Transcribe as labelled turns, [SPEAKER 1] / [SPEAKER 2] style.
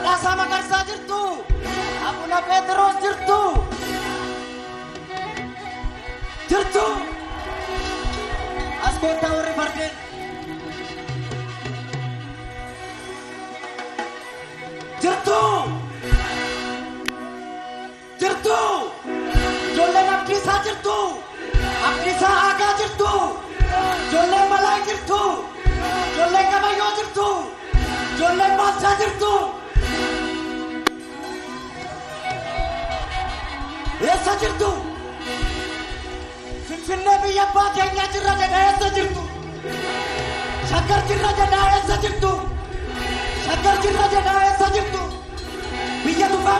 [SPEAKER 1] Badhaasaa Magarsaa jirtu. Abuna Pheexiroos jirtu. Jirtu. As koottaa warri fardeen. Jirtu. Jirtu. Ijoolleen Abdiisaa jirtu. Abdiisaa Aagaa jirtu. Ijoolleen Balaa jirtu. Ijoolleen Gabayyoo jirtu. Ijoolleen Baalchaa jirtu. Eessa jirtu? Finfinnee biyya abbaa keenyaa jirra jedha, eessa jirtu? Shaggar jirra jedha, eessa jirtu? Shaggar jirra jedha, eessa jirtu? Biyya tufaa.